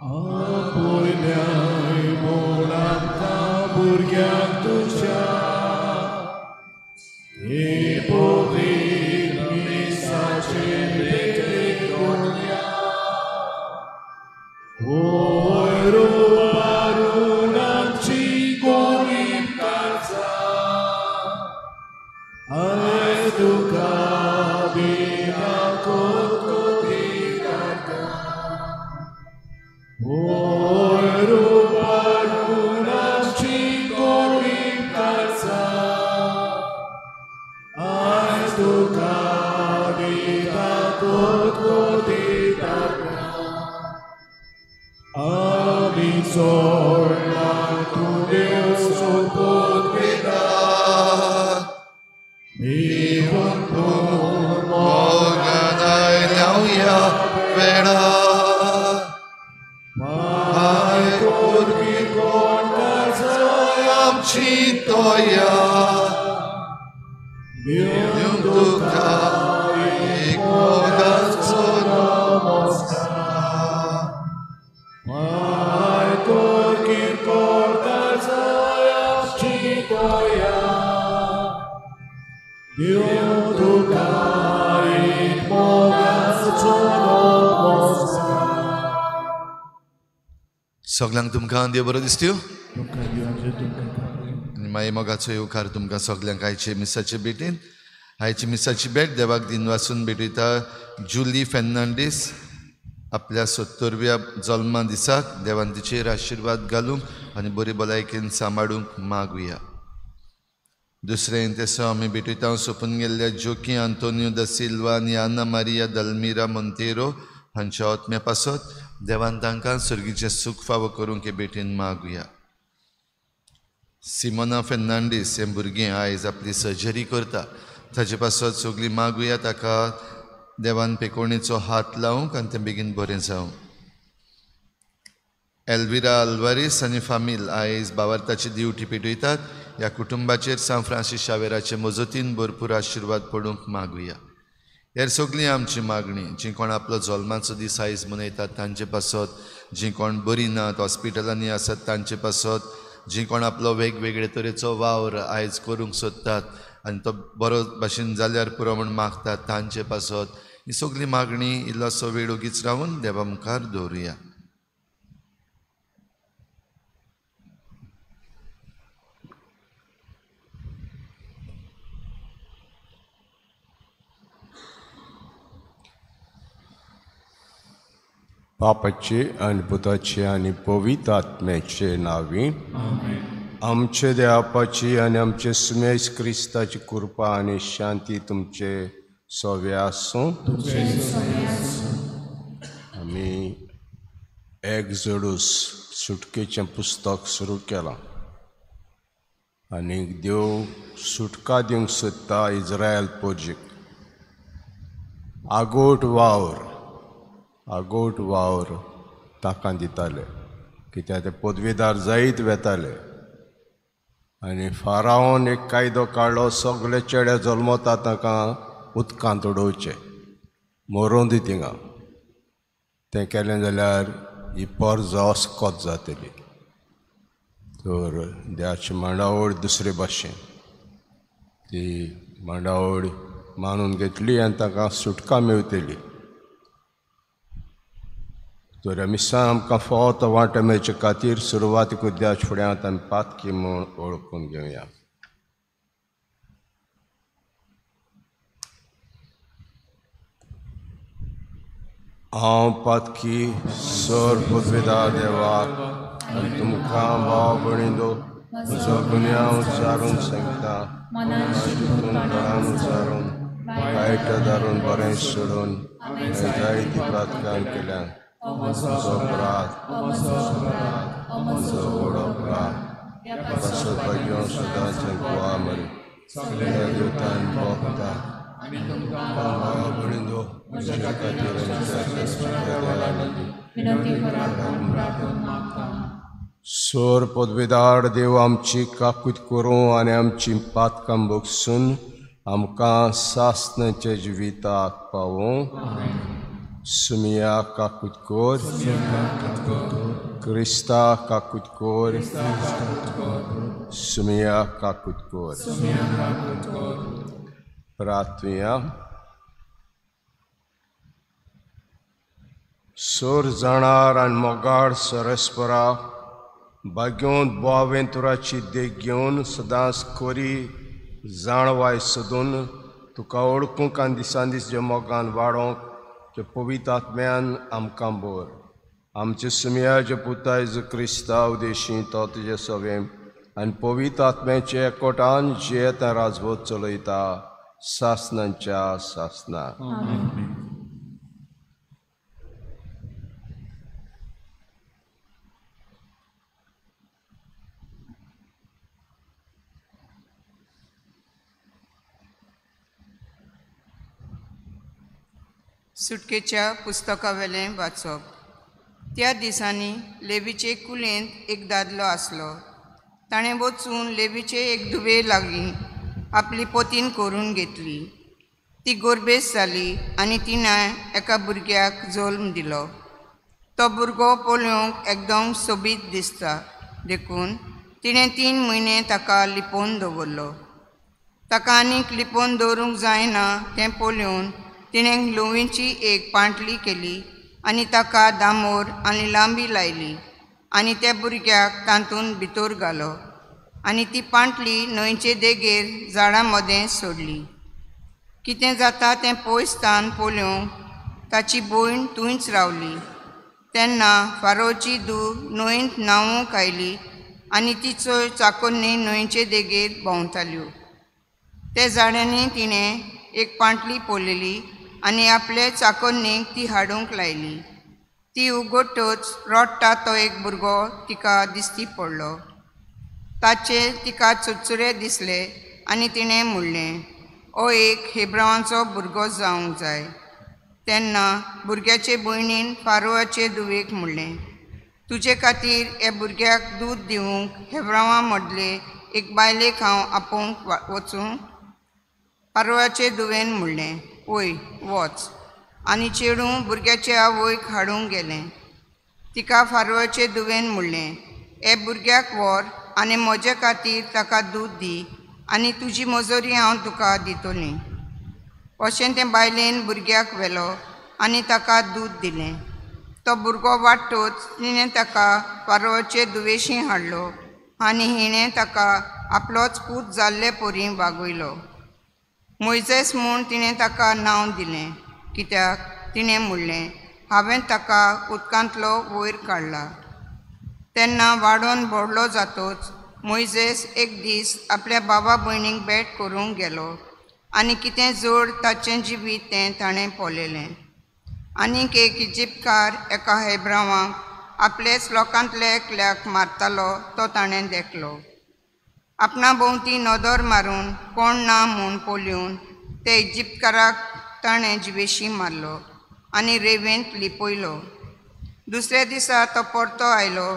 आपयल्याय म्हूण आमकां भुरग्यांक तुज्या हे पवित्र मिसाचे भेटेक दवरया. वयर उबारून आमची गोरीब काळजां आयज तुका दिता कोतकोती काडटा. वयर उबारून आमची गोरीब काळजां आयज तुका दिता कोतकोती काडटा. आमी चोडला तूं देव सोपूत घेता भिवून तूं मोगान आयल्या वेळा पाय कोरकी कोण काळजां आमची तोया दिवन तुका एक मोगाचो नमस्कार. पाय कोरकी कोण काळजां आमची तोया दिवन तुका एक मोगाचो नमस्कार. सगल्यांक तुमकां देव बरो दिसत्यो तुमकां देवाचें तुमकां आनी मागीर मोगाचो येवकार तुमकां सगल्यांक आयचे मिसाचे भेटीन. आयची मिसाची भेट देवाक दिन वासून भेटयता जुली फेर्नांडीस आपल्या 70व्या जल्मा दिसाक देवान तिचेर आशिर्वाद घालूंक आनी बरी भलायकेन सांबाळूंक मागुया. दुसरें तेसो आमी भेटयता सोंपून गेल्ल्या जोकी आंतोनियो the Silva आनी आना मारिया दलमिरा मोंतेरो हांच्या आत्म्या पासत देवान तांकां सर्गीचें सूख फावो करूंक हे भेटीन मागुया. सिमोना फेर्नांडीस हें भुरगें आयज आपली सर्जरी करता ताचे पासत सगळीं मागुया ताका देवान पेकोणेचो हात लावंक आनी तें बेगीन बरें जावं. एल्विरा अल्वारीस आनी फामील आयज बावार्थाची दिवटी पेटयतात. ह्या कुटुंबाचेर सांत फ्रांसीस शावेराचे मजतीन भरपूर आशिर्वाद पडूंक मागुया. हेर सगळीं आमची मागणी जीं कोण आपलो जल्माचो दीस आयज मनयतात तांचे पासत, जीं कोण बरीं नात हॉस्पिटलांनी आसात तांचे पासत, जीं कोण आपलो वेगवेगळे तरेचो वावर आयज करूंक सोदतात आनी तो बरो भाशेन जाल्यार पुरो म्हूण मागतात तांचे पासत, ही सगळी मागणी इल्लोसो वेळ ओगीच रावन देवा मुखार दवरुया. बापाचे आनी पुताचे आनी पवित्र आत्म्याचे नांवी आमचे देवापाची आनी आमचे सुमेश क्रिस्ताची कृपा आनी शांती तुमचे सोवे आसूं. आमी एक्झोडस सुटकेचें पुस्तक सुरू केलां आनी देव सुटका दिवंक सोदता इज्रायल पोजीक. आगोट वावर आगोट वावर ताका दिताले कित्याक ते पदवीदार जायत वेताले आनी फारावन एक कायदो काडलो सगळे चेडे जल्मता तांकां उदकांत उडोवचे मरोन दी थिंगा. तें केलें जाल्यार ही परजा अस्कत जातली. तर देवाची मांडावळ दुसरे भाशेन ती मांडावळ मानून घेतली आनी तांकां सुटका मेवतली. तर मिसां आमकां फावो तो वांटो मेळचे खातीर सुरवातीक देवाच्या फुड्यांत आमी पातकी म्हूण वळखून घेवया. हांव पातकी सर पदवेदार देवाक आनी तुमकां भाव भयणींनो म्हजो गुन्यांव उच्चारून सांगता, चिंतून घरान उच्चारून वायट धारून बरें सोडून जायती प्रार्थना केल्या. म्हजो अपराध म्हजो व्हड अपराध पासत भाग्यो सदांच गोवा मरी सगल्या देवतान भोगता भाव भयणींनो म्हज्या खातीर सोर पदवेदार देव आमची काकूत करूं आनी आमची पातकां बगसून आमकां सासणाच्या जिविताक पावूं. सुमिया काकूत कोर, क्रिस्ता काकूत कोर, सुमिया काकूत कोर। प्रार्थुया। सोर जाणार आनी मोगाळ सरस्परा भाग्योन बोवेंतुराची देख घेवन सदांच खोरी जाणवाय सोदून तुका ओळखूंक आनी दिसान दीस जे मोगान वाडोवंक जे पवित्र आत्म्यान आमकां बोर। आमचे सुमया जे पुता जेजू क्रिस्ता उदेशी तो तुजे सवे आनी पवित्र आत्म्याचे एकवटान जियेत राजवत चलयता सासनांच्या सासना। सुटकेच्या पुस्तकावेलें वाचप। त्या दिसांनी लेवीचे कुलेंत एक दादलो आसलो। ताणें वचून लेवीचे एक धुवे लागीं आपली पोतीन करून घेतली। ती गोरबेस जाली आनी तिणें एका भुरग्याक जल्म दिलो। तो भुरगो पळोवंक एकदम सोबीत दिसता देखून तिणें 3 म्हयने ताका लिपोवन दवरलो। ताका आनीक लिपोवन दवरूंक जायना तें पळोवन तिणें लोवीची एक पांटली केली आनी ताका दामोर आनी लांबी लायली आनी त्या भुरग्याक तातूंत भितर घालो आनी ती पांटली न्हंयचे देगेर झाडां मदें सोडली। कितें जाता तें पयसतान पळोवंक ताची भयण थंयच रावली। तेन्ना फारोची धूव न्हंयंत न्हांवूंक आयली आनी तिचो चाकोन्नी न्हंयचे देगेर भोंवताल्यो। ते झाडांनी तिणें एक पांटली पळयली आनी आपले चाकोन्नीक ती हाडूंक लायली। ती उगडटच रडटा तो एक भुरगो तिका दिश्टी पडलो। ताचे तिका चुरचुरे दिसले आनी तिणें म्हणलें, हो एक हेब्रावांचो भुरगो जावंक जाय। तेन्ना भुरग्याचे भयणीन फारोवाचे धुवेक म्हणलें, तुजे खातीर ह्या भुरग्याक दूद दिवंक हेब्रावां मदले एक बायलेक हांव आपोवंक वचूं? फारोवाचे धुवेन म्हणलें, वय वच। आनी चेडूं भुरग्याचे आवयक हाडूंक गेलें। तिका फारोवाचे धुवेन म्हणलें, हे भुरग्याक व्हर आनी म्हजे खातीर ताका दूद दी आनी तुजी मजोरी हांव तुका दितली। अशें ते बायलेन भुरग्याक व्हेलो आनी ताका दूद दिलें। तो भुरगो वाडटच तिणें ताका फारोवाचे धुवेशी हाडलो आनी हिणें ताका आपलोच पूत जाल्ले परी वागयलो। मोयजेस म्हूण तिणें ताका नांव दिलें, कित्याक तिणें म्हणलें, हांवें ताका उदकांतलो वयर काडला। तेन्ना वाडोवन व्हडलो जातोच मोयजेस एक दीस आपल्या बाबा भयणीक भेट करूंक गेलो आनी कितें जोड ताचें जिवीत तें ताणें पळयलें। आनीक एक इजिप्तकार एका हेब्रावाक आपलेच लोकांतल्या एकल्याक मारतालो तो ताणें देखलो। आपणा भोंवती नदर मारून कोण ना म्हूण पळोवन ते इजिप्तकाराक ताणें जिवेशी मारलो आनी रेवेंत लिपयलो। दुसऱ्या दिसा तो परतो आयलो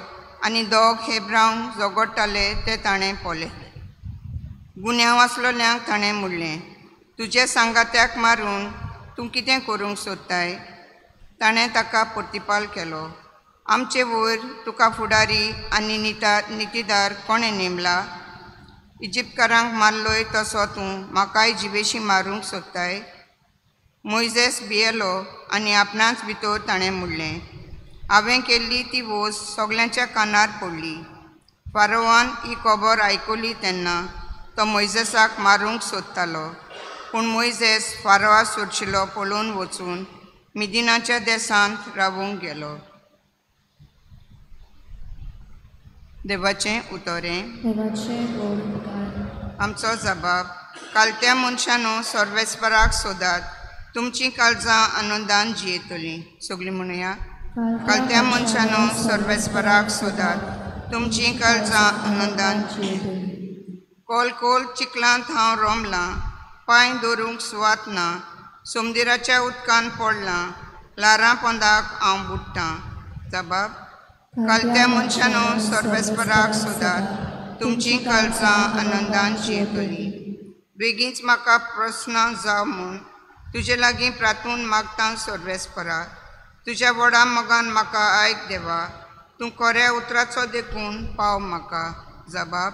आनी दोग हेब्राव झगडटाले ते ताणें पळयले। गुन्यांव आसलोल्यांक ताणें म्हणलें, तुजे सांगात्याक मारून तूं कितें करूंक सोदताय? ताणें ताका प्रतिपाल केलो, आमचे वयर तुका फुडारी आनी नितीदार कोणें नेमला? इजिप्तकारांक मारलोय तसो तूं म्हाकाय जिवेशी मारूंक सोदताय? मोयजेस भियेलो आनी आपणाच भितर ताणें म्हणलें, हांवें केल्ली ती वोस सगल्यांच्या कानार पडली। फारोवान ही खबर आयकली तेन्ना तो मोयजेसाक मारूंक सोदतालो, पूण मोयजेस फारोवा सोडशिलो पळोवन वचून मिदिनाच्या देशांत रावूंक गेलो। देवाचें उतरें। आमचो जबाब। कालत्या मनशानू सर्वेस्पराक सोदात, तुमचीं काळजां आनंदान जियेतलीं। सगळीं म्हणुया, कालत्या मनशानू सर्वेस्पराक सोदात, तुमचीं काळजां आनंदान जियेतलीं। कोल कोल चिखलांत हांव रोमलां, पांय दवरूंक सुवात ना, समुद्राच्या उदकान पडलां, ल्हारां पोंदाक हांव बुडटां। जबाब। कालत्या मनशानू सर्वेस्पराक सोदात, तुमचीं काळजां आनंदान जियेतलीं। बेगीनच म्हाका प्रस्न जाव म्हूण तुजे लागीं प्रार्थून मागतां सर्वेस्परा। तुज्या व्हडा मोगान म्हाका आयक देवा, तूं कोऱ्या उतराचो देखून पाव म्हाका. जबाब.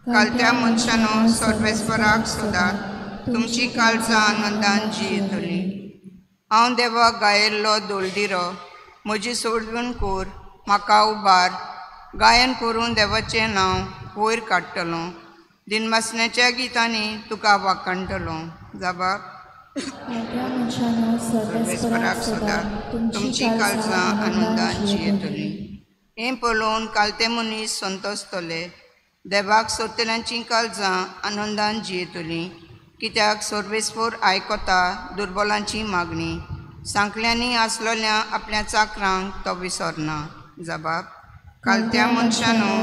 कालत्या मनशानो सर्वेस्पराक सोदात, तुमची काळजां आनंदान जियेतली. हांव देवाक गायिल्लो दोलदिरो, म्हजी सोडवण कोर, म्हाका उबार. गायन करून देवाचें नांव वयर काडटलो, दिनवासण्याच्या गितांनी तुका वाखाणटलो. जबाब. सर्वेस्पराक सोदात, तुमची काळजां आनंदान जियेतली. हें पळोवन कालते मनीस संतोसतले, देवाक सोदतल्यांचीं काळजां आनंदान जियेतलीं. कित्याक सर्वेस्पर आयकता दुर्बलांची मागणी, सांकल्यांनी आसलेल्या आपल्या चाकरांक तो विसरना. जबाब. कालत्या मनशानो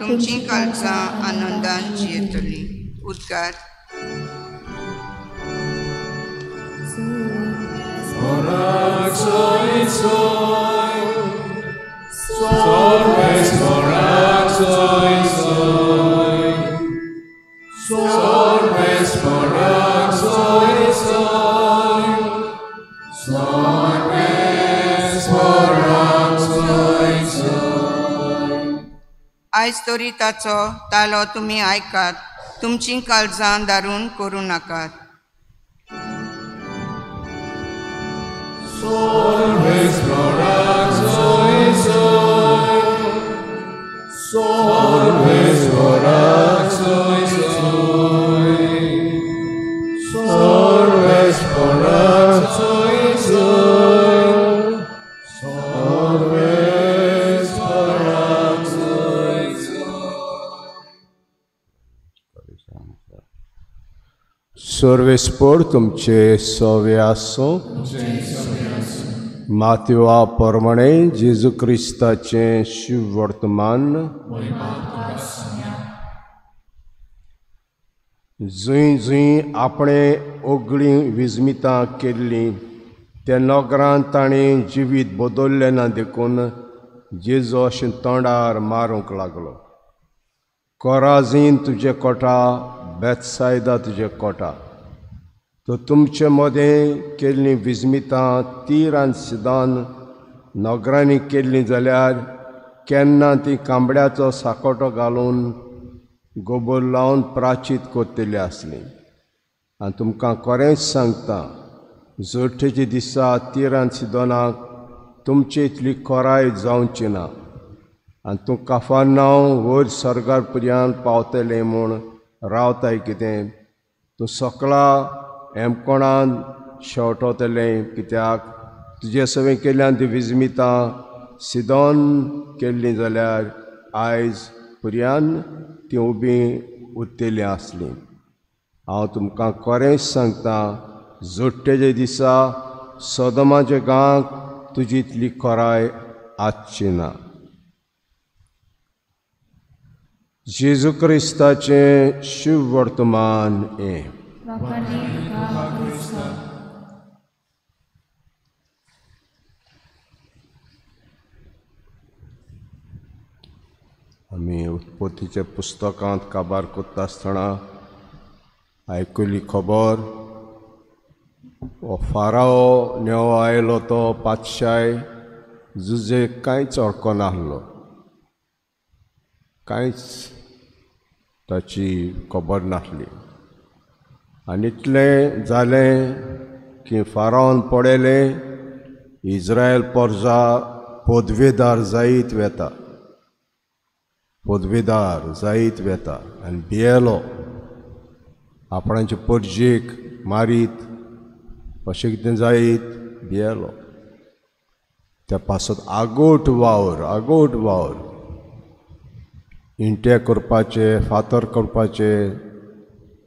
तुमची काळजां आनंदान जियेतली. उद्गार. आयज तरी ताचो तालो तुमी आयकात, तुमचीं काळजां दारून करूं नाकात. सर्वेस्पर तुमचे सवे आसूं. मातेवा प्रमाणे जेजू क्रिस्ताचें शुभवर्तमान. जंय जंय आपणें ओगळीं विजमितां केल्लीं त्या नगरांत ताणें जिवीत बदल्लें ना देखून जेजू अशें तोंडार मारूंक लागलो. कोराझीन तुजे कोटा, बेतसायदा तुजे कोटा, तर तुमचे मदें केल्लीं विजमितां तीर आनी सिदान नगरांनी केल्लीं जाल्यार केन्ना ती कांबड्याचो साकोटो घालून गोबोर लावन प्राचीत करतली आसली. आनी तुमकां खरेंच सांगता, जोडटेच्या दिसा तीर आनी सिदोनाक तुमचे इतली खोराय जावची ना. आनी तूं काफारनांव वयर सर्गार पर्यंत पावतलें म्हूण रावताय कितें? तूं सकला एमकोणान शेवटवतलें, कित्याक तुजे सवें केल्यान ती विजमितां सिदोन केल्लीं जाल्यार आयज पर्यंत ती उबी उरतलीं आसलीं. हांव तुमकां खरेंच सांगता, जोडटेच्या दिसा सदमाच्या गांवाक तुजी इतली खोराय आसची ना. जेजू क्रिस्ताचें शुभवर्तमान हें. आमी उत्पत्तीच्या पुस्तकांत काबार करता आसतना आयकली खबर, हो फाराओ नेवो आयलो तो पातशाय जुजे कांयच अडकनासलो, कांयच ताची खबर नासली. आनी इतलें जालें की फाराओन पळयलें इस्रायल परजा पदवेदार जायत वेता, पदवेदार जायत वेता. आनी भियेलो, आपणाचे परजेक मारीत अशें कितें जायत भियेलो. त्या पासत आगोट वावर, आगोट वावर, इंटे करपाचे, फातर करपाचे,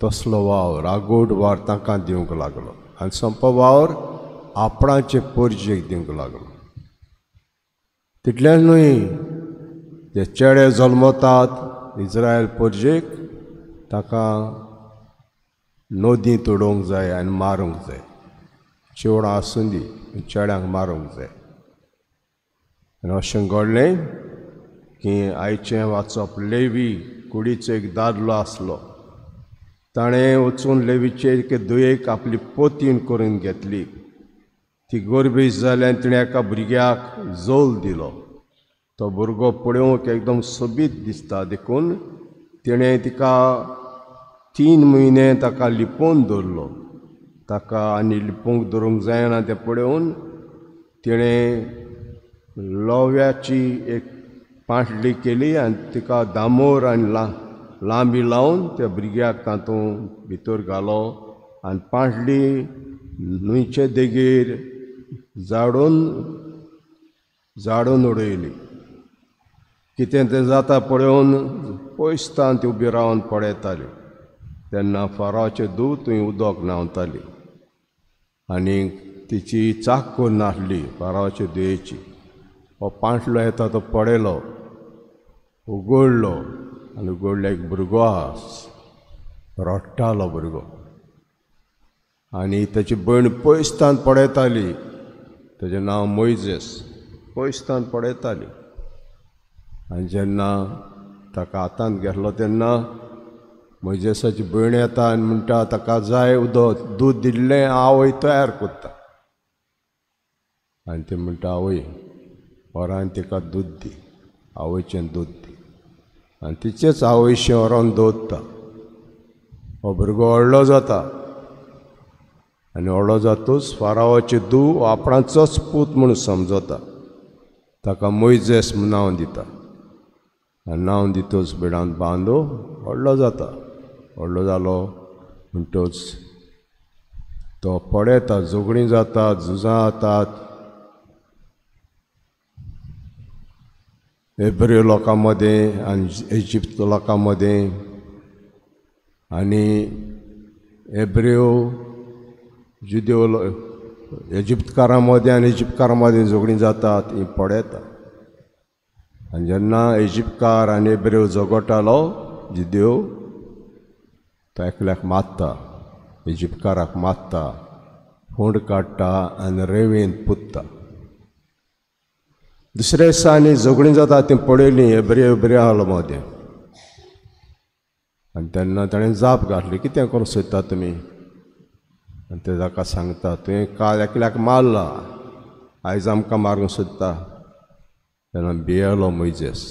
तसलो वावर, आगोट वावर तांकां दिवंक लागलो. आनी सोंपो वावर आपणाचे परजेक दिवंक लागलो. तितलेंच न्हय, जे चेडे जल्मतात इस्रायल परजेक ताका नदी तोडोवंक जाय आनी मारूंक जाय. चेवडां आसूं दी, चेड्यांक मारूंक जाय. आनी अशें घडलें की आयचें वाचप, लेवी कुडीचो एक दादलो आसलो, ताणें वचून लेवीचे एके दुयेक आपली पोतीण करून घेतली. ती गोरबेज जाली आनी तिणें एका भुरग्याक जोल दिलो. तो भुरगो पळोवंक एकदम सोबीत दिसता, देखून तिणें तिका 3 म्हयने ताका लिपोवन दवरलो. ताका आनी लिपोवंक दवरूंक जायना तें पळोवन तिणें लोव्याची एक पांटली केली आनी तिका दामोर आनी लांबी लावन त्या भुरग्याक तातूंत भितर घालो आनी पांटली न्हंयचे देगेर जाडून जाडून उडयली. कितें तें जाता पळोवन पयसतान ती उबी रावन पळयताली. तेन्ना फाराचे दूद थंय उदक न्हांवताली आनी तिची चाक करून नासली फाराचे दुयेची. हो पांटलो येता तो पळयलो, उगडलो आनी उगडलो एक भुरगो आसा, रडटालो भुरगो. आनी ताची भयण पयसतान पळयताली, ताजें नांव मोयजेस, पयसतान पळयताली. आनी जेन्ना ताका हातांत घेतलो तेन्ना मोयजेसाची भयण येता आनी म्हणटा ताका जाय उदक, दूद दिल्लें आवय तयार करता. आनी ती म्हणटा आवय व्हरान तिका दूद दी, आवयचें दूद दी. आनी तिचेच आवयशें व्हरोन दवरता. हो भुरगो व्हडलो जाता आनी व्हडलो जातूच फारावाची धूव आपणाचोच पूत म्हूण समजता. ताका मोयजेस म्हूण नांव दिता आनी नांव दितूच बिडांत बांदो व्हडलो जाता. व्हडलो जालो म्हणटच तो पळयता, झगडीं जातात, झुजां जातात एब्रे लोकां मदें आनी इजिप्त लोकां मदें. आनी एब्रेव जुदेव इजिप्तकारां मदें आनी इजिप्तकारां मदें झगडीं जातात हीं पळयता. आनी जेन्ना इजिप्तकार आनी एब्रेव झगडटालो जुदेव, तो एकल्याक मारता, इजिप्तकाराक मारता, फोंड काडटा आनी रेंवेंत पुतता. दुसऱ्या दिसा आनी झगडीं जाता तीं पळयलीं एब्रेव एब्रेवां मदें. आनी तेन्ना ताणें जाप घातली, कितें करूंक सोदता तुमी? आनी ते ताका सांगता, तुवें काल एकल्याक मारला, आयज आमकां मारूंक सोदता. तेन्ना भियेलो मोयजेस,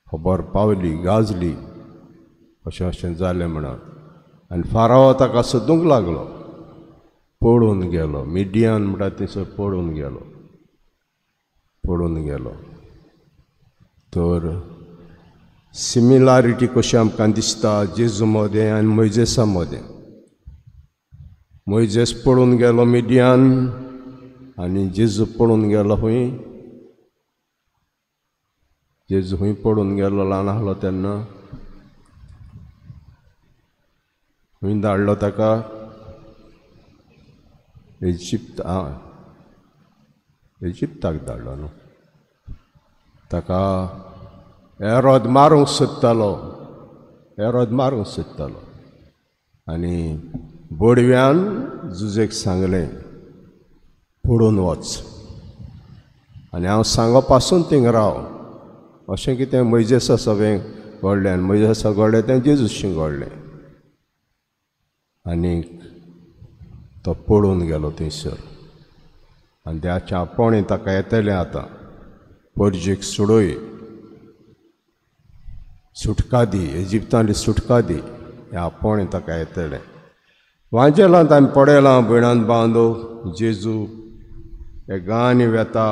खबर पावली, गाजली अशें अशें जालें म्हणून. आनी फाराव ताका सोदूंक लागलो, पळून गेलो. मिडियन म्हणटा थंयसर पळून गेलो, पळून गेलो. तर सिमिलारिटी कशी आमकां दिसता जेजू मदें आनी मोयजेसा मदें. मोयजेस पळून गेलो मिडियन आनी जेजू पळून गेलो खंय? जेजू खंय पळून गेलो ल्हान आसलो तेन्ना? खंय धाडलो ताका? इजिप्त, इजिप्ताक धाडलो न्हू. ताका एरोद मारूंक सोदतालो, एरोद मारूंक सोदतालो. आनी बोडव्यान जुजेक सांगलें पळून वच आनी हांव सांगो पासून थिंग राव. अशें कितें मोयजेसा सगळें घडलें आनी मोयजेसा घडलें तें जेजूशी घडलें. आनी तो पळून गेलो थंयसर. आनी त्याच्या आपोवणें ताका येतलें आतां, परजेक सोडय, सुटका दी, इजिप्तांतली सुटका दी, हें आपोवणें ताका येतलें. वांजेलांत आमी पळयलां भयणान बांदो जेजू हे गांवांनी वेता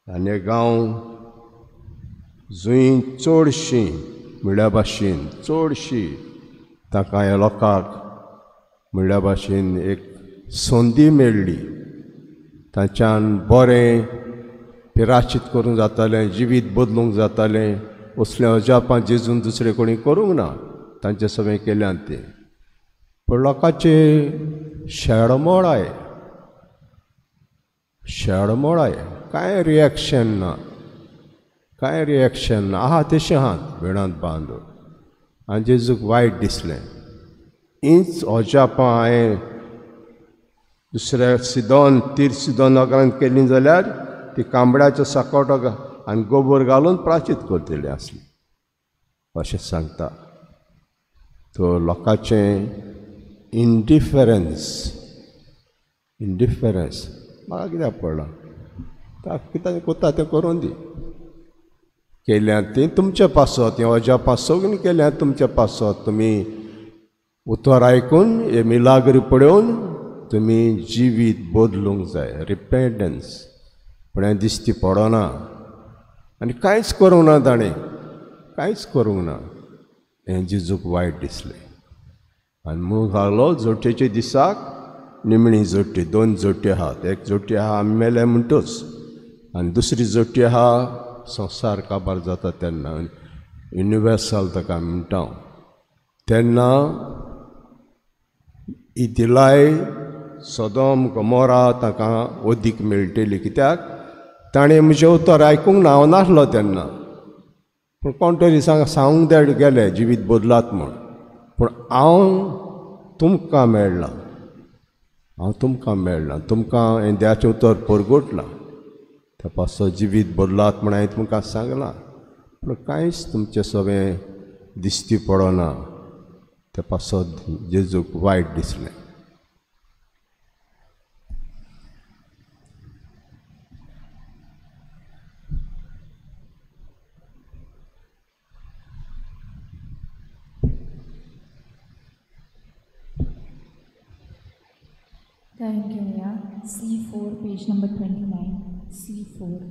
आनी हे गांव जंय चडशीं म्हणल्या भाशेन चडशी ताका ह्या लोकांक म्हणल्या भाशेन एक संदी मेळ्ळी, तांच्यान बरें पिराचीत करूंक जातालें, जिवीत बदलूंक जातालें. असलें अजापां जेजून दुसरें कोणी करूंक ना, तांचे सगळें केल्यान तें. पूण लोकांचे शेडमोडाय, शेडमोडाय, कांय रिएक्शन ना, कांय रिएक्शन ना. आहा तशें आहात भेणांत बांदून. आनी जेजूक वायट दिसलें. हींच अजापां हांवें दुसऱ्या सिदोन, तीर सिदोन नगरांत केलीं जाल्यार ती कांबड्याचो साकोटो आनी गोबर घालून प्राचीत करतली आसली अशें सांगता. तो लोकांचें इंडिफरन्स, इंडिफरन्स म्हाका कित्याक पडलां, कितें कोत्ता तें करून दी. केल्या ती तुमचे पासत, हें अज्या पासत केल्या तुमचे पासत. तुमी उतर आयकून हे मिलाग्री पळोवन तुमी जिवीत बदलूंक जाय, रिपेंटन्स. पूण हें दिश्टी पडना आनी कांयच करूंक ना ताणें, कांयच करूंक ना. हें जेजूक वायट दिसलें आनी म्हणूंक लागलो जोट्येच्या दिसाक निमणी जोटी, दोन जोट्यो आहात, एक जोटी आहा आमी मेले म्हणटूच आनी दुसरी जोटी आहा संवसार काबार जाता तेन्ना, युनिवर्सल ताका म्हणटा तेन्ना. ही दिलाय सदोम गमोरा ताका अदीक मेळटली, कित्याक ताणें म्हजें उतर आयकूंक ना, हांव नासलो तेन्ना. पूण कोण तरी सांगूंक देड गेले जिवीत बदलात म्हूण, पूण हांव तुमकां मेळ्ळां, हांव तुमकां मेळ्ळां, तुमकां हें देवाचें उतर परगटलां, त्या पासत जिवीत बदलात म्हूण हांवें तुमकां सांगलां, पूण कांयच तुमचें सगळें दिश्टी पडना. त्या पासत जेजूक वायट दिसलें. Thank you, Mia. C4, page number 29. C4.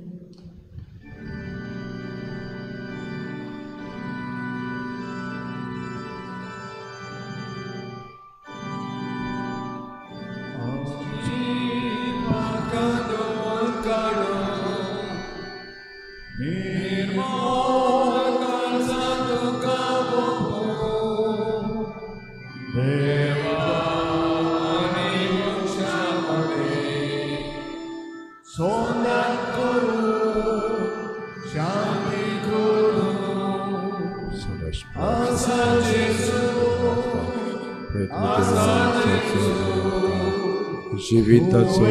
जिविताचो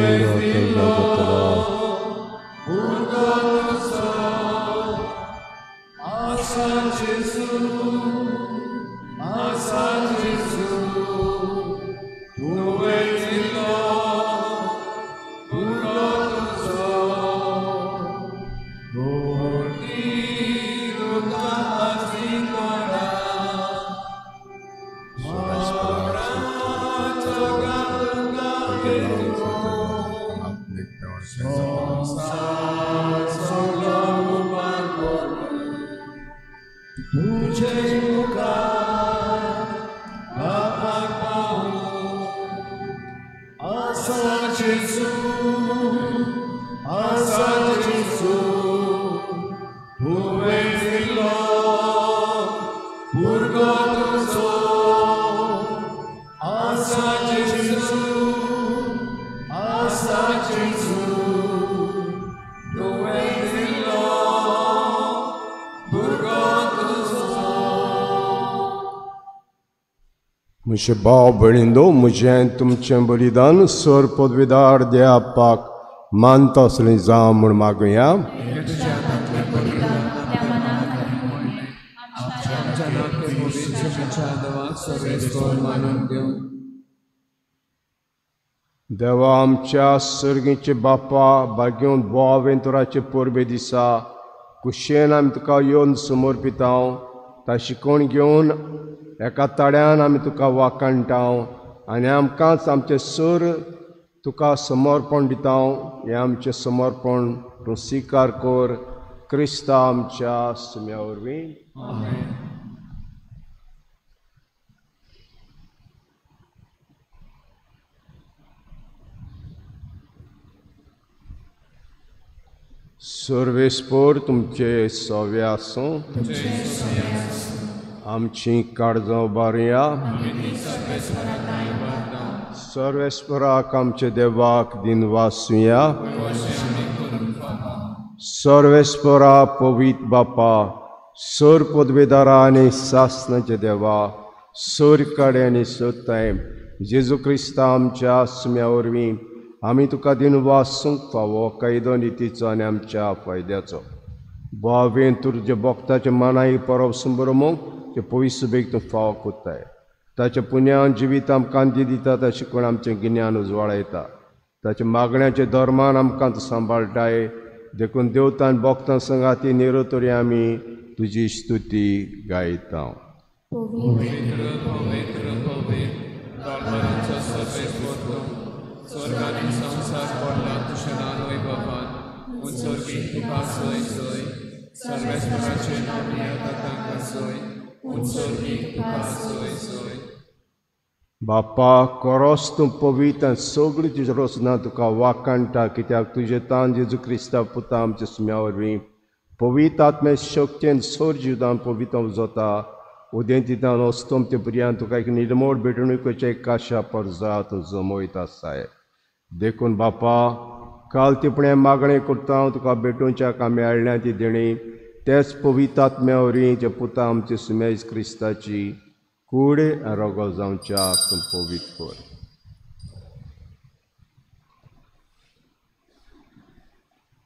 म्हजे भाव भयणींनो, म्हजें तुमचें बलिदान सर पदवीदार देवाक मानता असलें जावं म्हूण मागुया. देवा आमच्या सर्गीचे बापा, भाग्योन बोवेंतुराचे परबे दिसा कुशेन आमी तुका येवन समर्पितांव, ता शिकोवन घेवन एका ताड्यान आमी तुका वाखाणटाव आनी आमकांच आमचें सर तुका समर्पण दिताव. हें आमचें समर्पण तूं स्विकार कर, क्रिस्ता आमच्या सुम्या वरवीं. सर्वेस्पोर तुमचे सवे आसूं. आमची काळजां उबारुया. सर्वेस्पराक आमचे देवाक दिनवासुया. सर्वेस्परा पवित बापा, सर पदवेदारा आनी सासनाचे देवा, सर काडे आनी सोदताय जेजू क्रिस्ता आमच्या सुम्या वरवीं आमी तुका दिनवासूंक फावो कायदो नितीचो आनी आमच्या फायद्याचो. भावेन तुजे भक्ताचे मानाय परब संभ्रमूंक ते पयस बेग तूं फावो कोत्ताय. ताच्या पुण्यान जिवीत आमकां दिता, ताचे कोण आमचें गिन्यान उजवाडायता. ताच्या मागण्याचे धर्मान आमकां तूं सांबाळटाय देखून देवतान भक्तां संगाती निरोतरी आमी तुजी स्तुती गायता. पवित्र पवित्र पवित्र दरबाराचो सर्वेस्पर तूं स्वर्ग आनी संवसार पडला तुज्या नांवान वैभवान उंचोर्गी तुका सोय सोय सर्वेस्पराचे नांव येता तांकां सोय उंचोर्गी तुका सोय सोय. बापा कोरोस तूं पवित्र आनी सगळी तुजी रचना तुका वाखाणटा कित्याक तुजें तान जेजू क्रिस्ता पुता आमच्या सुम्या वरवीं पवित्र आत्मे शक्तेन सोर जिवतान पवित्र जाता उदेंतीतान अस्तमते भुरग्यान तुका एक निर्मोड भेटवणुकेचे काशा परजा तूं जमयत आसाय. देखून बापा काल तिपणें मागणें करता हांव तुका भेटोवच्याक आमी हाडल्या ती देणी तेच पवित्र आत्म्या वरवीं जे पुता आमचे सुम्या क्रिस्ताची कूड आनी रोगो जावच्याक तूं पवित्र कर.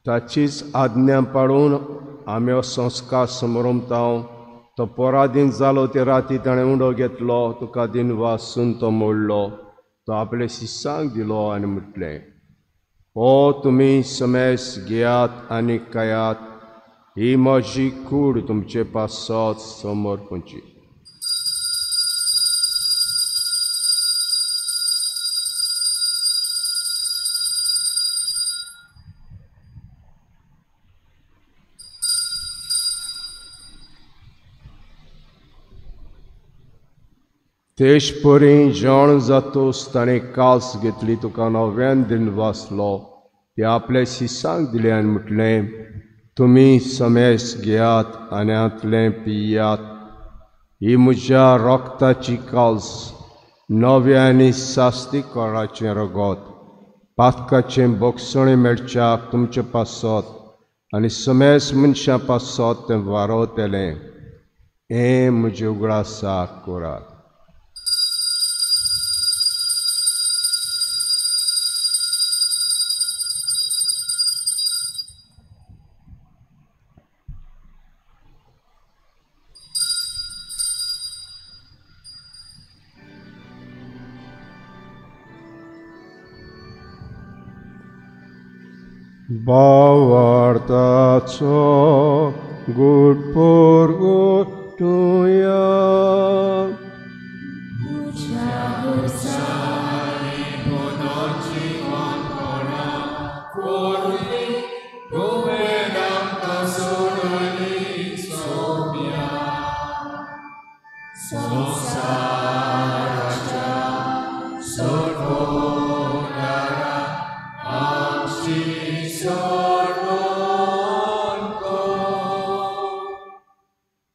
ताचीच आज्ञा पाळून आमी हो संस्कार समरमता. तो पराधीन जालो ते राती ताणें उंडो घेतलो तुका दिन वासून तो मोडलो तो आपले शिसांक दिलो आनी म्हटलें ओ तुमी समेस घेयात आनी खायात ही म्हजी कूड तुमचे पासत समर्पणची. तेच परी जेवण जातोस ताणें कास घेतली तुका नव्यान दिन वाचलो ते आपल्या शिसांक दिलें आनी म्हटलें तुमी समेस घेयात आनी हांतलें पियात ही म्हज्या रोगताची काल्स नव्या आनी सास्ती कोराचें रगत पातकाचें बोगसणें मेळच्याक तुमचे पासत आनी समेस मनशां पासत तें वारवतलें हें म्हजें उगडासाक करात. भावार्थाचो गुड पुरगुटुया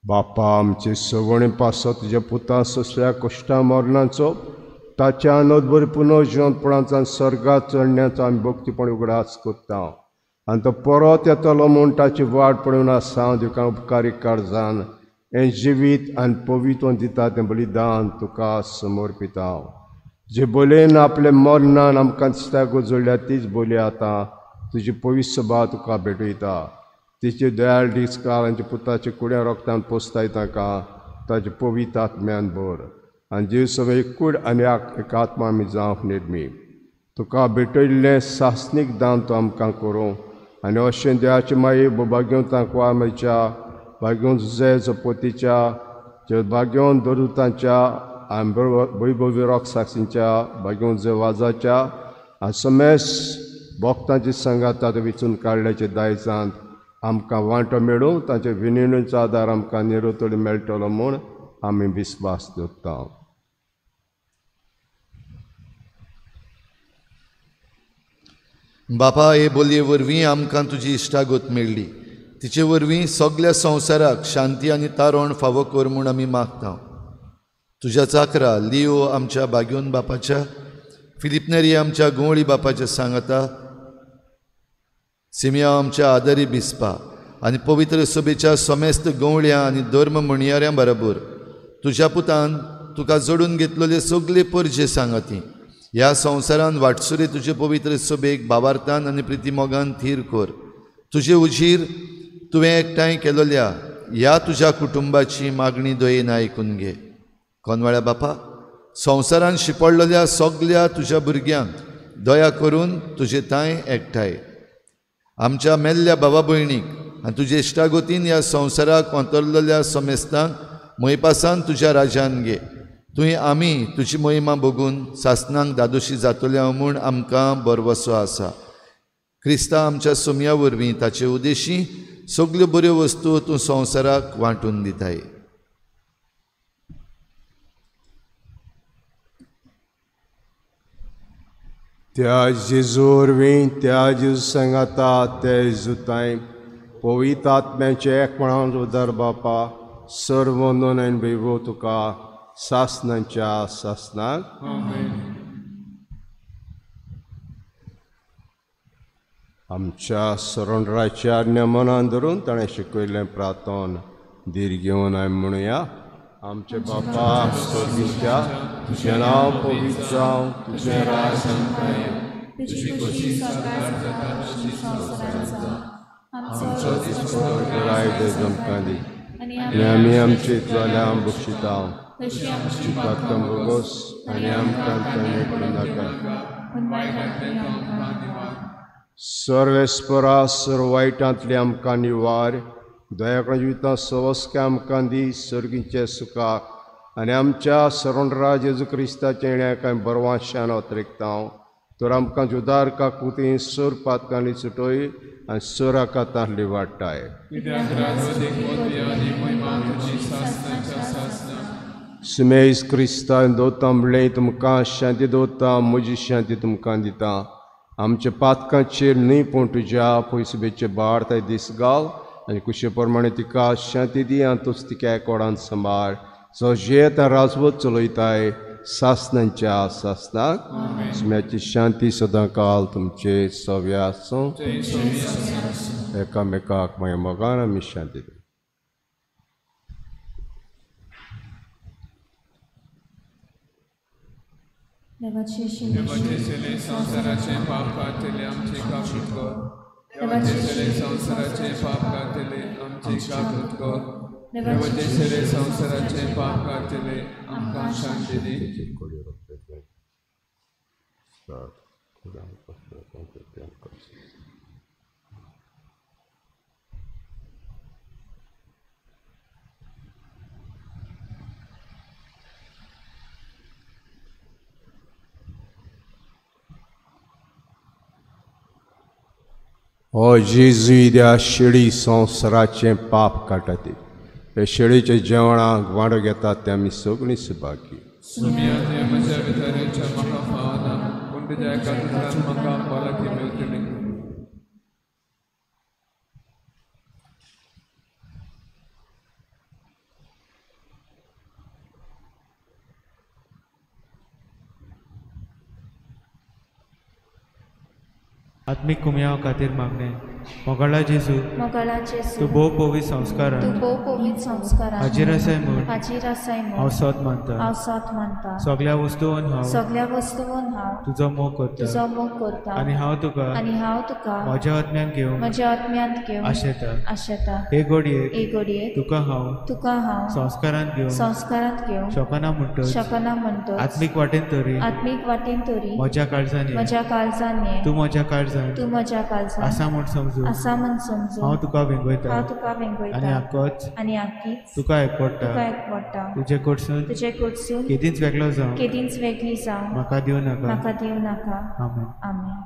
बापा आमचे सवणे पासत तुज्या पुता सोसल्या कश्टां मरणाचो ताच्या नदभर पुनर्जिवंतपणाचो आनी सर्गात चडण्याचो आमी भक्तीपण उगडास करता आनी तो परत येतलो म्हूण ताची वाट पळोवन आसा तुका उपकारी काळजान हें जिवीत आनी पवित्र दिता तें बलिदान तुका समर्पिता. जे बोलयेन आपले मरणान आमकां दिसता जोडल्या तीच बोली आतां तुजी पवित्र सभा तुका भेटयता. तिचे दयाळ दीस काल आनी पुताचे कुड्या रोगतान पोसताय तांकां ताचे पवित्र आत्म्यान भर आनी जीव सगळे कूड आनी एक आत्मा आमी जावंक निर्मी तुका भेटयल्लें सासणीक दान तूं आमकां करूं आनी अशें देवाचे मागीर भाग्योवन तांकां मेळच्या भाग्योवन जुझे पोतीच्या भाग्योवन दरुतांच्या आनी वैभवी रोग साक्षींच्या भाग्योवन जे वाजाच्या आनी समेस भक्तांचे सांगातात विचून काडल्याचे दायजांत आमकां वांटो मेळूं तांचे विनिणीचो आदार आमकां निरोतोडी मेळटलो म्हूण आमी विस्वास दवरता. बापा हे बोलये वरवीं आमकां तुजी इश्टागत मेळ्ळी तिचे वरवीं सगल्या संवसाराक शांती आनी तारण फावो कर म्हूण आमी मागता. तुज्या चाकरा लियो आमच्या बाग्योन बापाच्या फिलिपनेरी आमच्या गुंवळी बापाच्या सांगाता सिमिया आमच्या आदरी बिस्पा आनी पवित्र सभेच्या समेस्त गवळ्या आनी धर्म म्हणयाऱ्यां बरोबर तुज्या पुतान तुका जोडून घेतलेले सगळे परजे सांगाती ह्या संवसारान वाटसुरे तुजे पवित्र सभेक बाबार्थान आनी प्रितीमोगान थीर कर. तुजे उजीर तुवें एकठांय केलोल्या ह्या तुज्या कुटुंबाची मागणी दयेन आयकून घे. कोनवाळ्या बापा संवसारान शिपडलेल्या सगल्या तुज्या भुरग्यांक दया करून तुजे तांय एकठांय. आमच्या मेल्ल्या भावा भयणीक आनी तुजे इश्टागतीन ह्या संवसाराक अंतरलेल्या समेस्तांक मोयपासान तुज्या राज्यान घे. तुवें आमी तुजी महिमा बघून सासनांक दादोशी जातल्या म्हूण आमकां भरवसो आसा. क्रिस्ता आमच्या सोमया वरवीं ताचे उद्देशी सगल्यो बऱ्यो वस्तू तूं संवसाराक वांटून दिताय. त्या जेजू वरवीं, त्या जेजू सांगाता, त्या जेजू पवित्र आत्म्याचे एकपणान उदार बापा सर्व वंदन आनी वैभव तुका सासनाच्या सासनाक. आमच्या सरोंडराच्या आज्ञा मनान धरून ताणें शिकयल्लें प्रार्थन धीर घेवन आमी म्हणुया. आमचे बापा स्वर्गीच्या, तुजें नांव पवित्र जावं, तुजें राज आमकां दी आनी आमी आमचे इतल्या बक्षिता पातकां भोगोस आनी आमकां ताणें करूं नाका. सर्वेस्परा सर्व वायटांतली आमकां निवार, दयाकडेन जिविता सवस्काय आमकां दी, सर्गीचे सुखाक आनी आमच्या सरोंडरा जेजू क्रिस्ताच्या येण्या कांय बरवाशान अतिरिक्तांव तर आमकां जुदार काकुती सोर पातकांनी सुटोय आनी सोराकातांतली वाडटाय. सुमेज क्रिस्तान दवरता म्हणलें तुमकां शांती दवरता, म्हजी शांती तुमकां दिता. आमच्या पातकांचेर न्हय पूण तुज्या पयसुबेचे बाळ ताय दीस घाल आनी कुशे प्रमाणे तिका शांती दी आनी तूच तिका एकोडान सांबाळ, जो जेत राजवत चलयताय सासनांच्या सासनाक. सुम्याची शांती सदां काल तुमचे सव्या आसूं. एकामेकाक मागीर मोगान आमी शांती दी. देवाचे सेले संवसाराचे पाप काडटले आमचे काकूट कर. देवाचे सेले संवसाराचे पाप काडटले आमचे काकूट कर. देवाचे सेले संवसाराचे पाप काडटले आमकां शांती दी. ओ जेजू त्या शेळी संवसाराचें पाप काडटा ती, हे शेळीच्या जेवणाक वांटो घेतात ते आमी सगळीं सुभागी. आत्मीक कुमयाव खातीर मागणें. मोगाळा जेजू, तूं भोव पवित्र संस्कारान हाजीर आसाय म्हूण हांव सत मानता. सगळ्या वस्तून हांव तुजो मोग करता आनी हांव तुका म्हज्या आत्म्यान घेवन आशेता. हे घडयेक तुका हांव संस्कारांत घेवंक शकना म्हणटच आत्मीक वाटेन तरी म्हज्या काळजान ये, तूं म्हज्या काळजान आसा म्हूण समजून हांव तुका वेंगयता आनी आकीच तुका एकवटा. तुजे कडसून केदींच वेगळो जावं म्हाका दिवं नाका. आमेन. आमेन.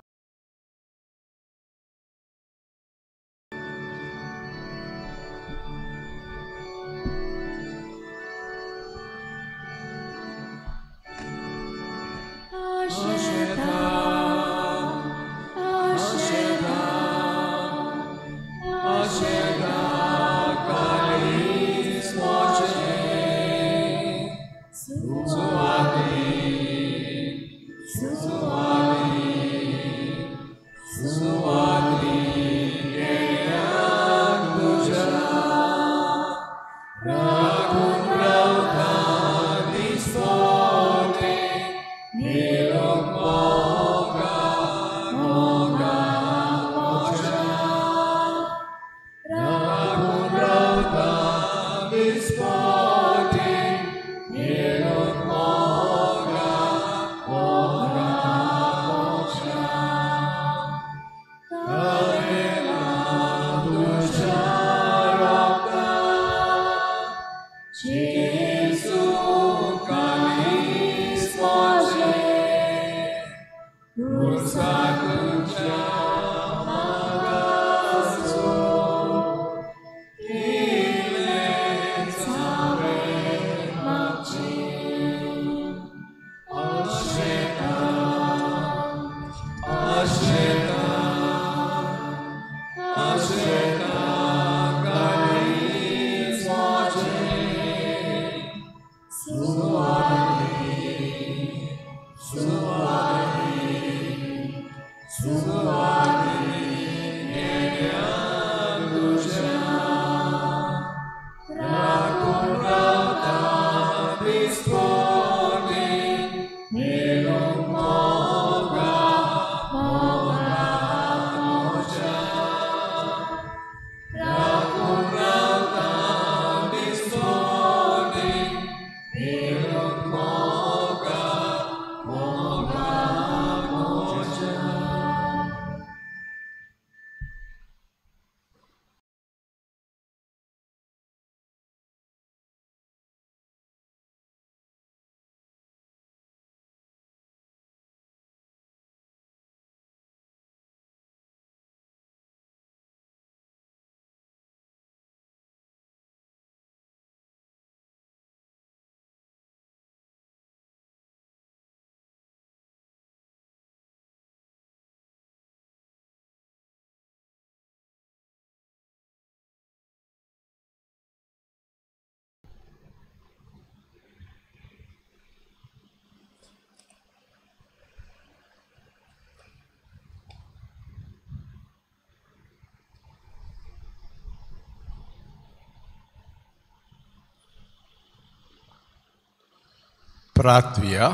प्रार्थया.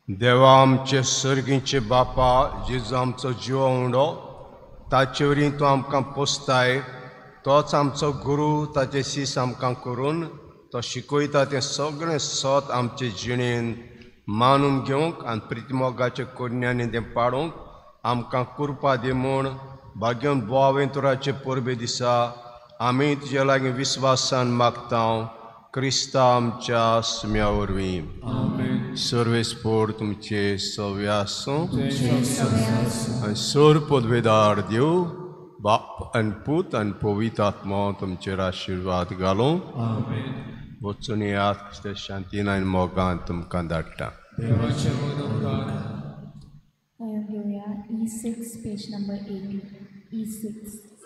देवा आमचे सर्गीचे बापा, जेजू आमचो जिवो उंडो, ताचे वरवीं तूं आमकां पोसताय, तोच आमचो गुरू, ताचे शीस आमकां करून तो शिकयता तें सगळें सत आमचे जिणेन मानून घेवंक आनी प्रितीमोगाचे करण्यांनी तें पाडूंक आमकां कुरपा दी म्हूण भाग्यन बोआवेंतुराचे परबे दिसा आमी तुजे लागीं विस्वासान मागता, क्रिस्ता आमच्या सुम्या वरवीं. सर्वेस्पोर तुमचे सव्य आसूं आनी सर पदवेदार देव बाप आनी पूत आनी पवित्र आत्मो तुमचेर आशिर्वाद घालूं. वचून येयात शांतीन आनी मोगान तुमकां धाडटा. E6, page number 80. E6.